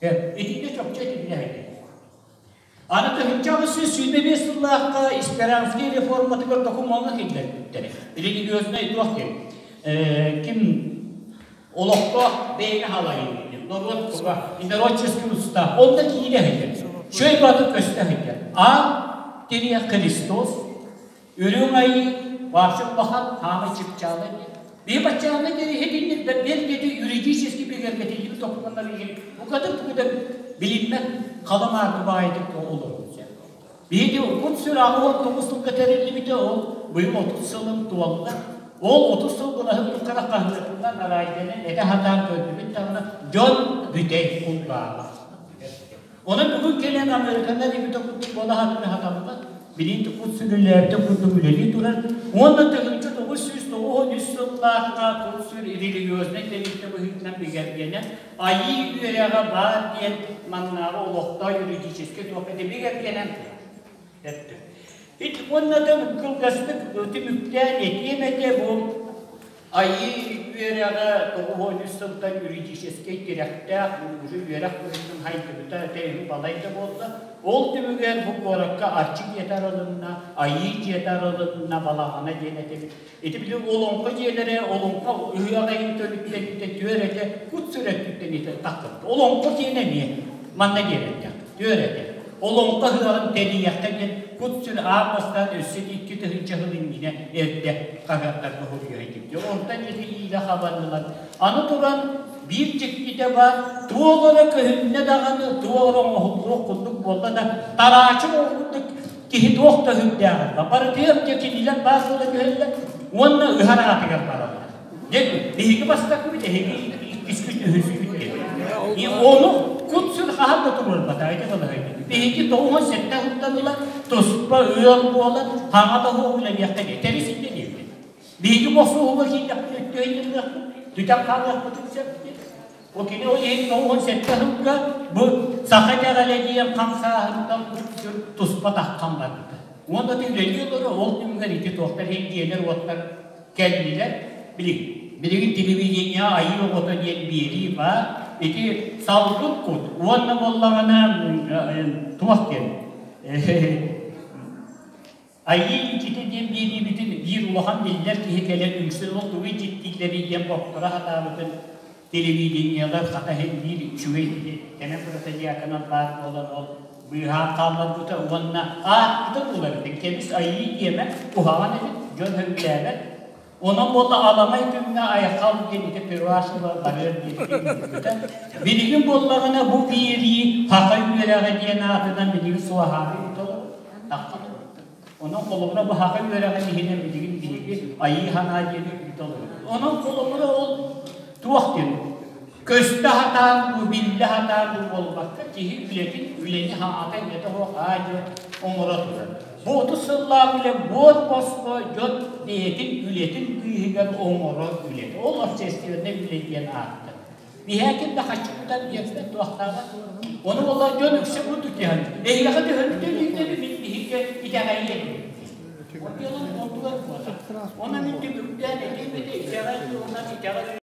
Итиннэ чопчу этиллэ сылдьар. Аны 1825 сыллаахха Испиранский реформатыгар докумуоҥҥа киллэрбиттэрэ. Религиознай туох диэн ким олохтоох бэйэни халайыы норуот туга инородческий устав онно киирэ сылдьар. Чөй баты көстө сылдьар. А тириэ Христос Үрүҥ Айыы вообще улахан хаамай чыпчаала диэн. Биһи баччааҥҥа диэри иһитинник бэлиэти юридически бигэргэтиллибит докумуоннар иһин букатын тугу да билиммэт халымааргы баайытык олорбут. Биһиги кут-сүр 89 сылга тэриллибитэ, ол быйыл 30 сылын туолла. Ол 30 сыл былаһын тухары хаһыатынан, араайданан этэ сатаан көрдүбүт даҕаны дьон бүтэй кулгааҕа. Онон бүгүн кэлэн Американнар эбитэ курдук буола сатыыр сатаммат, билиин кут-сүр үлэлээбитэ курдук үлэлии турар. Уонна 1993 сыллаахха кут-сүр религиознай тэрилтэ быһыытынан бигэргэнэн Айыы үөрэҕэ баар диэн маннааҕы олохтоох юридическэй туох ити бигэргэнэн турар. Эттэ. Ити уонна да кылгастык түмүктээн этиэм этэ бу Айыы үөрэҕэ 93 сылтан юридическэй тирэхтээх уже үөрэх быһыытынан хайдыбыта тэйиһин балай да буолла. Ол түмүгэр бу куоракка Арчы дьиэтэ арылынна, Айыы дьиэтэ арылынна, балаҕана диэн этибит. Ити били олоҥхо дьиэлэрэ, олоҥхо ыһыаҕа иһин төрүттэнитэ, түөрэтэ, кут-сүр өттүттэн ити тахсыбыт. Олоҥхо диэн эмиэ манна диэбэтэх, түөрэтэ. Олоҥхо ыһыаҕын тэрийиэххэ диэн кут-сүр аан бастаан өссө 2000 сыл иннинэ эрдэ хаһыаттарга суруйар этим. Онтон ити иилэ хабан ылан, аны туран биир дьиктитэ баар, туох эрэ көһүннэ даҕаны, туох эрэ оҥоһуллуох курдук буолла да, тараачы курдук киһи туох да сүрдээҕэр барытыгар дьэ кинилэр баар буола түһэллэр уонна ыһар аатыгар бараллар. Дьэ биһиги бастакыбыт, эһиги иккискит, үһүскүт диэн. И ону кут-сүр хаһан да туруорбата, ити балаһыанньа. Биһиги 97 сылтан ыла туспа ыал буолан хаҥа да суох үлэлиэххэ диэ, тэрис инньэ диэбит. Биһиги босуоһуга киирдэхпит өттүөйдүрүөхпүт, бүтэн хаалыахпытын сөп диэн. Бу кини ол иһин 97 сылга бу саха итэҕэлэ диэн хамсааһынтан кут-сүр туспа таххан барбыта. Уонна үлэлии олорор ол түмүгэр ити туохтар иһин дьиэлэр-уоттар кэллилэр. Билигин, билигин телевидение айыы оҕото диэн биэрии баар. Ити салгын кут уонна буоллаҕына туох диэн Айыы иччитэ диэн биэриибитин биир улахан биллэр киһи кэлэн үҥсэн ол тугу иччиттииллэрий диэн бопторо сатаабытын телевидениелар хата иһин биир үчүгэй киһи кэнэн протодиаконов баар буолан ол быыһаан хаалларбыта уонна ааппытын уларытын кэбис айыы диэмэ куһаҕан эбит дьон сөбүлээбэт онон буолла аламай күҥҥэ айхал диэн ити Перуашева барыар диэбитэ билигин буоллаҕына бу биэрии саха үөрэҕэ диэн аатынан билигин суоһаабыт тахха Онон холобура бу саха үөрэҕин иһинэн билигин биһиги айыы санаа диэни ыыта олоробут. Онон холобура ол туох диэн көстө сатаан дуу, биллэ сатаан дуу буолбакка киһи үлэтин үлэни хаҥата иҥэтэ суох аа-дьуо оҥоро турар. Бу 30 сыллаах үлэ буор босхо дьон бэйэтин үлэтин быыһыгар оҥорор үлэтэ. Ол общественнай үлэ диэн ааттанар. Биһээ ким да хаччы кутан биэрбэт туохтааҕар. Ону буолла дьон үксэ бу тутуһан. Эһиэхэ төһөнү төлүүрдэр мин биһиги итэҕэйиэм. Онтугар буолар. Онон мин түмүктээн этиим этэ итэҕэл туһунан итэҕэл.